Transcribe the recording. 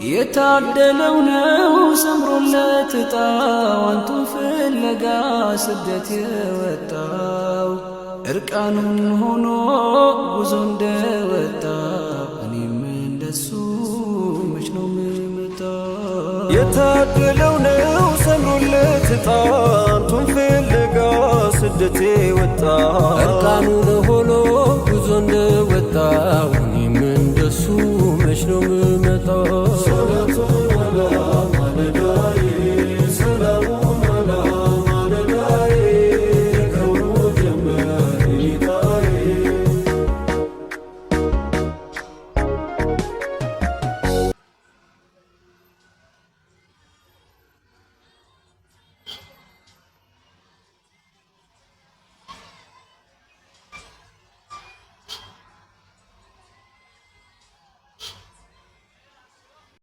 የታደለው ነው ሰምሮለት እጣው፣ አንቱን ፍለጋ ስደት የወጣው፣ እርቃኑን ሆኖ ጉዞ እንደወጣው እኔም እንደሱ መች ነው ምመጣው? የታደለው ነው ሰምሮለት እጣ፣ አንቱን ፍለጋ ስደቴ ወጣ። እርቃኑን ሆኖ ጉዞ እንደወጣው እኔም እንደሱ መች ነው ምመጣው?